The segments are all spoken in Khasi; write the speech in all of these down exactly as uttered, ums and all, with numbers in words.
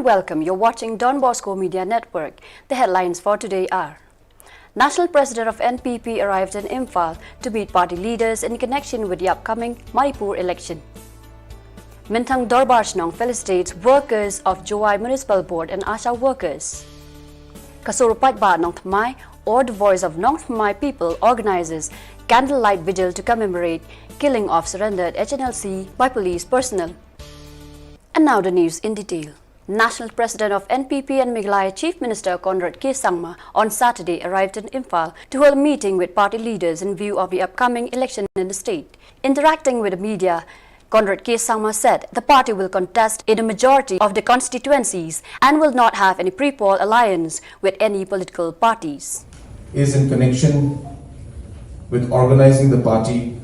Welcome. You're watching Don Bosco Media Network. The headlines for today are: National President of N P P arrived in Imphal to meet party leaders in connection with the upcoming Manipur election. Mynthong Dorbar Shnong felicitates workers of Jowai Municipal Board and ASHA workers. Ka Sur Paidbah Nongthymmai, or the Voice of Nongthymmai People, organizes candlelight vigil to commemorate killing of surrendered H N L C by police personnel. And now the news in detail. National President of N P P and Meghalaya Chief Minister Conrad K Sangma on Saturday arrived in Imphal to hold a meeting with party leaders in view of the upcoming election in the state. Interacting with the media, Conrad K Sangma said the party will contest in a majority of the constituencies and will not have any pre-poll alliance with any political parties. Is in connection with organizing the party,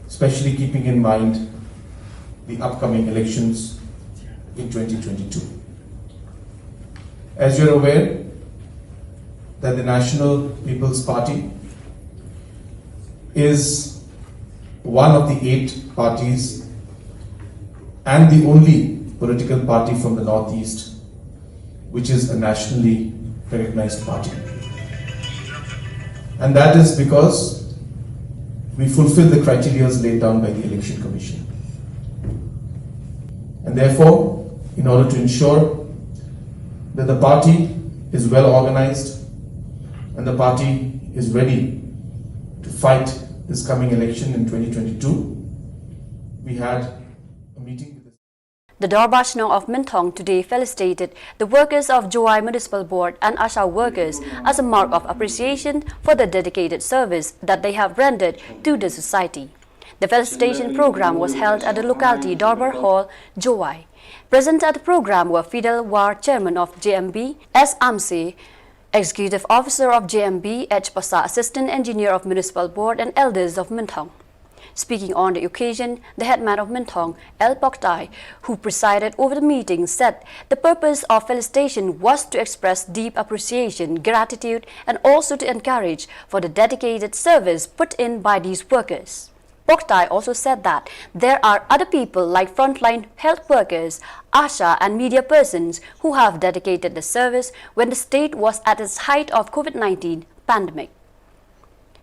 especially keeping in mind the upcoming elections in twenty twenty-two. As you're aware, that the National People's Party is one of the eight parties and the only political party from the Northeast which is a nationally recognized party. And that is because we fulfill the criteria laid down by the Election Commission. And therefore, in order to ensure that the party is well organized and the party is ready to fight this coming election in twenty twenty-two, we had a meeting with the The Dorbar Shnong of Mynthong today felicitated the workers of Jowai Municipal Board and ASHA workers as a mark of appreciation for the dedicated service that they have rendered to the society. The felicitation program was held at the locality Dorbar Hall, Jowai. Present at the program were Fidel War, Chairman of J M B, S Amse, Executive Officer of J M B, H Pasa, Assistant Engineer of Municipal Board, and elders of Mynthong. Speaking on the occasion, the headman of Mynthong, L Poktai, who presided over the meeting, said the purpose of felicitation was to express deep appreciation, gratitude, and also to encourage for the dedicated service put in by these workers. Poktai also said that there are other people like frontline health workers, ASHA, and media persons who have dedicated the service when the state was at its height of COVID nineteen pandemic.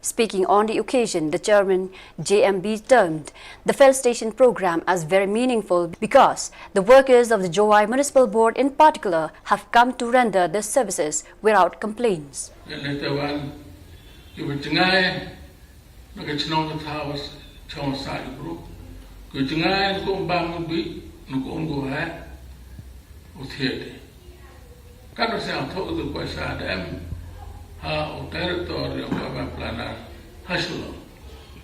Speaking on the occasion, the chairman, J M B, termed the felicitation program as very meaningful because the workers of the Jowai Municipal Board in particular have come to render their services without complaints. Ngan leh tawang, ki ba jngai na ka chnong ka thaw, chnong sa ki bru. Ki jngai na ka umbang u bi, na ka ung u ha, u thied. Ka na siang tho u tu paisa da em ha u director ïa u urban planner ha Shillong.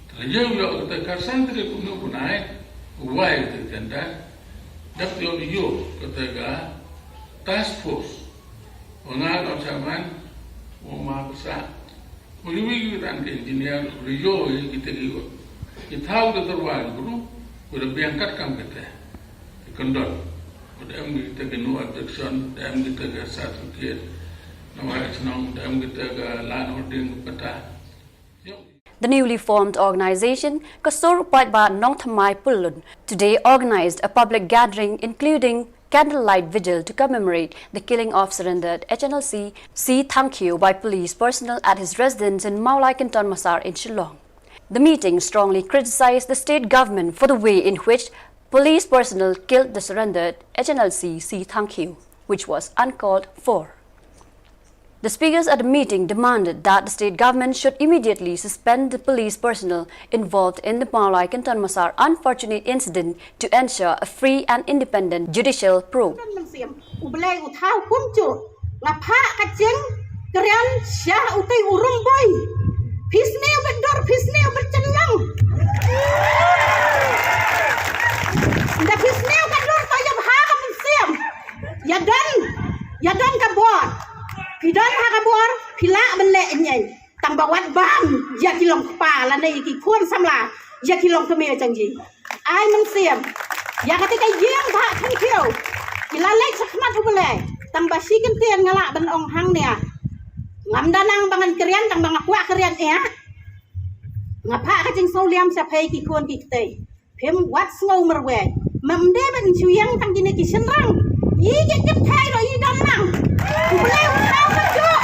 Te la ïoh ïoh kata ka santri kumno kumnai u wai kata ka tender. Dap ïoh ïoh kata ka task force. Wa nga don chairman, wa ma pasa. Wa ri wi ran ka engineer, ri yo ïa kita ki ot. Ki thaw da terwal bru, wa da biang kat kam kata. Ki kondol. Wa da em kita ki no objection, da em kita ka certificate. Na wa chnong, da em kita ka land holding pata. Yo. The newly formed organization, Ka Sur Paidbah Nongthymmai Pyllun, today organized a public gathering including candlelight vigil to commemorate the killing of surrendered H N L C C Thangkhiew by police personnel at his residence in Mawlai Kinton Massar in Shillong. The meeting strongly criticized the state government for the way in which police personnel killed the surrendered H N L C C Thangkhiew, which was uncalled for. The speakers at the meeting demanded that the state government should immediately suspend the police personnel involved in the Mawlai Kinton Massar unfortunate incident to ensure a free and independent judicial probe. Mynsiem, U Blei u thaw kumjuh, nga phah ka jingkren sha utei u Rumboi. Phi sniew bad dur, phi sniew bad jylliew. Nda phi sniew bad dur, to ïa bha ka mynsiem. Ïa don, ïa don ka bor. Phi don ha ka bor, phi lah ban leh ïa ngi. Tang ba wat bam ïa ki long kpa lane ïa ki khun samla, ïa ki long kmie jong ngi. Ai mynsiem. Ïa kata ka ïing Bah Thangkhiew, ki la leit sha khmat U Blei. Tang ba shi kyntien nga lah ban ong hangne. Ngam da nang ba ngan kren, tang ba nga kwah kren ïa. Nga phah ka jingsngewliam sha phi ki khun ki kti. Phim wat sngew marwei. Mem de ban shu ïeng tang kine ki shynrang. Ïa ki kynthei ruh ïa don lang. U Blei u thaw ka juk.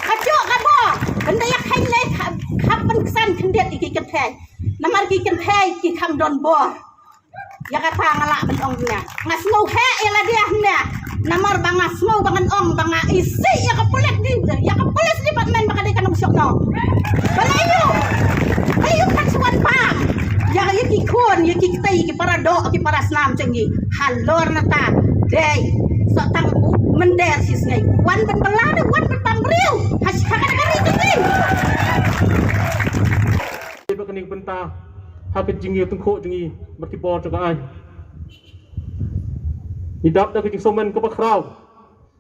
Ka juk ka bor. Ban da ïa kheiñ lei khap ban ksan khyndiat ïa ki kynthei. Namar ki kynthei ki kham don bor. Ïa kata nga lah ban ong hynne. Nga sngew heh ïa lade hynne. Namar ba nga sngew ba ngan ong ba nga isih ïa ka pulit di, ïa ka police department ba ka dei ka nongshong no. Balei ïoh? Balei ïoh kan shuwa bam ïa, ïa ki khun, ïa ki kti, ïa ki para doh, ïa ki para snam jong ngi. Halor nata dei soh tang u mynder shi sngi. Wan ban bylla ne wan ban bam briew. Ha shi ha ka ri jong ngi. Ba kane ka bynta ha ka jingïatyngkhuh jong ngi bad ki bor jong ka aiñ. Ngi dap da ka jingsngewsih kaba khraw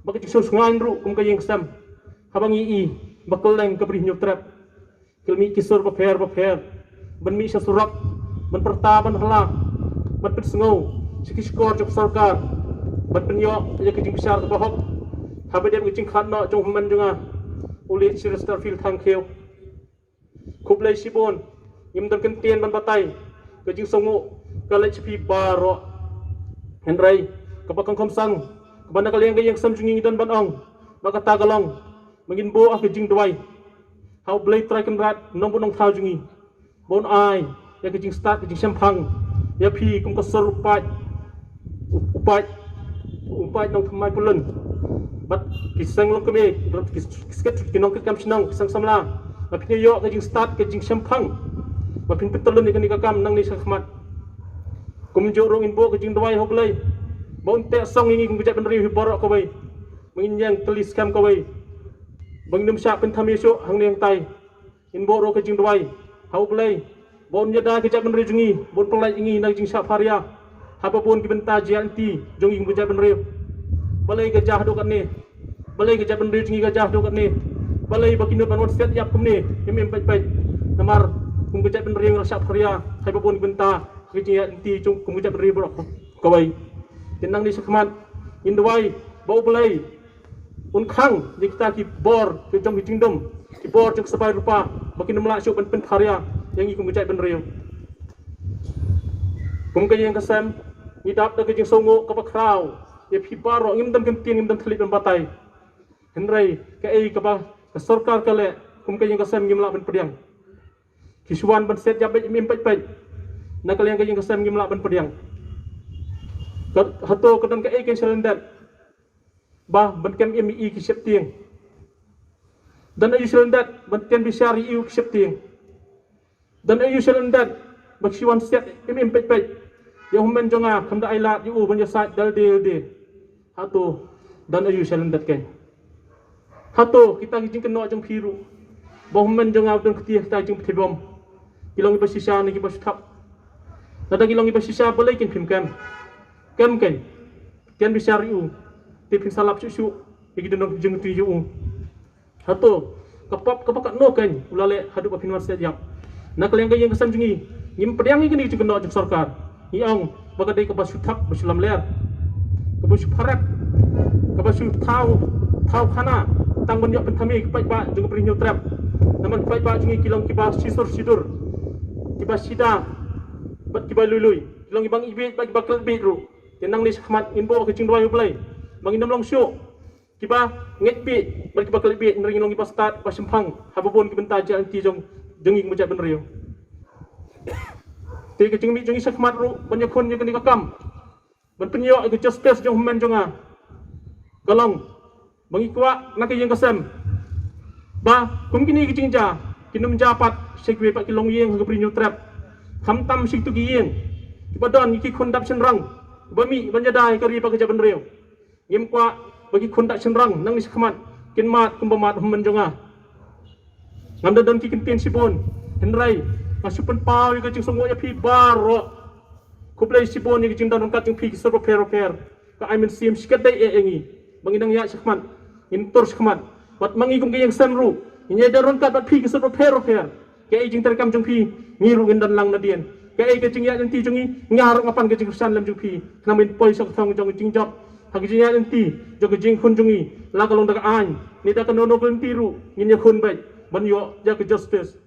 bad ka jingsngewsih ruh kum ka ïing ka sem. Haba ngi i ba kylleng ka Bri Hynñiewtrep ki la mih ki sur bapher bapher ban mih sha surok, ban pyrta, ban hla, ban pynsngew sha ki shkor jong ka sorkar, ban pynïoh ïa ka jingbishar kaba hok. Haba dep ka jingkhatnoh jong u hynmen jong nga u Late Shri Starfield Thangkhiew. Khublei shibun. Ngim don kyntien ban batai. Ka jingsngewnguh ka leit sha phi baroh. Hynrei kaba kongkhong sang kaba na ka liang ka ïing ka sem jong ngi ngi don ban ong ba kata ka long ba ngin buh ha ka jingduwai ha U Blei Trai Kynrad Nongbuh Nongthaw jong ngi, ba un ai ïa ka jingstad ka jingshemphang ïa phi kum ka sur u paid, u paid, u paid nongthymmai pyllun bad ki seng longkmie, ki, ki, ki sket, ki nongkitkam shnong, ki seng samla, ba phin ïoh ka jingstad ka jingshemphang ba phin pyntyllun ïa kane ka kam nangne sha khmat. Kumjuh ruh ngin buh ka jingduwai ha U Blei ba un teh song ïa ngi kum ka jaitbynriew hi baroh kawei, ba ngin ïeng tylli skhem kawei, ba ngin ym shah pynthame shuh hangne hangtai. Ngin buh ruh ka jingduwai ha U Blei ba un ïada ka jaitbynriew jong ngi, ba un pynlait ïa ngi na ka jingshah pharia haba bun ki bynta jingïaid lynti jong ngi kum ka jaitbynriew. Balei ka jia haduh katne? Balei ka jaitbynriew jong ngi ka jia haduh katne? Balei ba ki nud ban wan siat ïap kumne im im peit peit? Namar kum ka jaitbynriew ngi la shah pharia haba bun ki bynta ha ka jingïaid lynti jong kum ka jaitbynriew baroh kawei. Te nangne sha khmat ngin duwai ba U Blei un khang ïa kita ki bor ki jong ki jingdum, ki bor jong ka sbai rupa, ba kin ym lah shuh ban pynpharia ïa ngi kum ka jaitbynriew. Kum ka ïing ka sem ngi dap da ka jingsngewnguh kaba khraw ïa phi baroh, ngim don kyntien, ngim don thylliej ban batai. Hynrei kaei kaba ka sorkar ka leh kum ka ïing ka sem ngim lah ban pdiang. Ki shu wan ban siat ïap beit im im peit peit. Na ka liang ka ïing ka sem ngim lah ban pdiang. Ka, hato ka don kaei ka shalyndet ba ban kem im ïa ki sheptieng? Don aïu shalyndet ban tian bishar ïa u ki sheptieng? Don aïu shalyndet ba ki shu wan siat im im peit peit ïa u hynmen jong nga, khlem da ai lad ïa u ban ïasaid da lade lade? Hato don aïu shalyndet kein? Hato kita ki jingkynnoh jong phi ruh ba u hynmen jong nga u don kti ha kita ki jingpynthei bom, ki long kiba shisha ne kiba shu thap? Lada ki long kiba shisha, balei kin phim kem? Kem kein, tian bishar ïa u, te phin sa lap shuh shuh ïa ki jingdon jingkti jong u. Hato ka pop kaba katno kein u la leh haduh ba phin wan siat ïap? Na ka liang ka ïing ka sem jong ngi ngim pdiang ïa kine ki jingkynnoh jong sorkar. Ngi ong ba ka dei kaba shu thap, ba shu lamler, kaba shu pharep, kaba shu thaw, thaw khana tang ban ïoh pynthame ki paidbah jong ka Bri Hynñiewtrep. Namar ki paidbah jong ngi ki long kiba shisur shidur, kiba shida bad kiba lui lui, ki long kiba ngeit bieit bad kiba klet bieit ruh. Te nangne sha khmat ngin buh ka jingduwai ha U Blei ba ngin ym long shuh kiba ngeit bieit bad kiba klet bieit, hynrei ngin long kiba stad, ba shemphang haba bun ki bynta jingïaid lynti jong, jong ngi kum ka jaitbynriew. Te ka jingmih jong ngi sha khmat ruh ban ïakhun ïa kane ka kam, ban pynïoh ïa ka justice jong u hynmen jong nga, ka long ba ngi kwah na ka ïing ka sem ba kum kine ki jingjia kin ym jia pat sha kiwei pat ki longïing ha ka Bri Hynñiewtrep, khamtam sha kito ki ïing kiba don ïa ki khun dap shynrang ba mih ban ïada ïa ka ri bad ka jaitbynriew. Ngim kwah ba ki khun dap shynrang nangne sha khmat kin mad kumba mad u hynmen jong nga. Ngam da don ki kyntien shibun, hynrei nga shu pynpaw ïa ka jingsngewnguh ïa phi baroh. Khublei shibun ïa ka jingdon ryngkat jong phi ki sur bapher bapher. Ka ai mynsiem shikatdei ïa ngi ba ngin nang ïaid sha khmat, ngin tur sha khmat. Bad ma ngi kum ka ïing sem ruh ngin ïadon ryngkat bad phi ki sur bapher bapher. Kaei jingtreikam jong phi, ngi ruh ngin don lang nadien. Kaei ka jingïaid lynti jong ngi, nga ruh nga pan ka jingkyrshan lem jong phi. Khnang ba ngin poi sha ka thong jong ka jingjop ha ka jingïaid lynti jong ka jingkhun jong ngi. La ka long da ka aiñ ne da kano kano ka lynti ruh, ngin ïakhun beit ban ïoh ïa ka justice.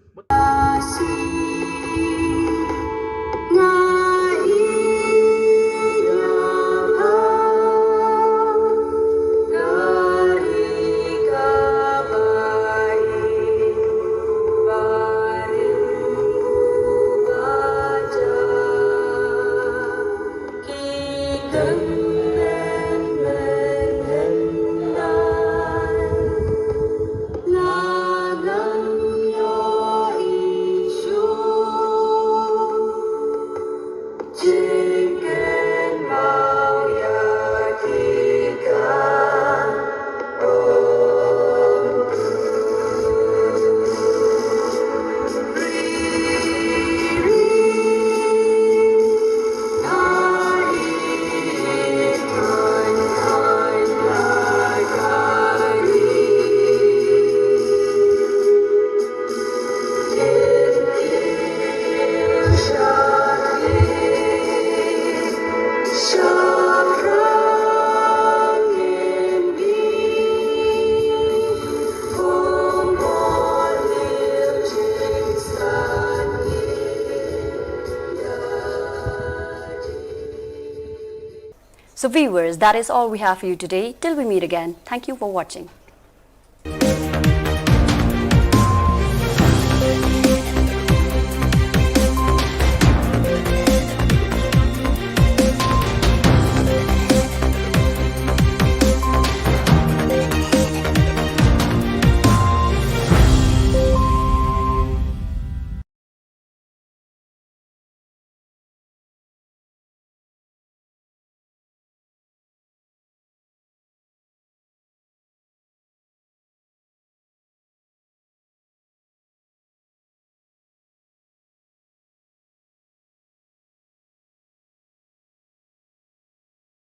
So viewers, that is all we have for you today. Till we meet again, thank you for watching.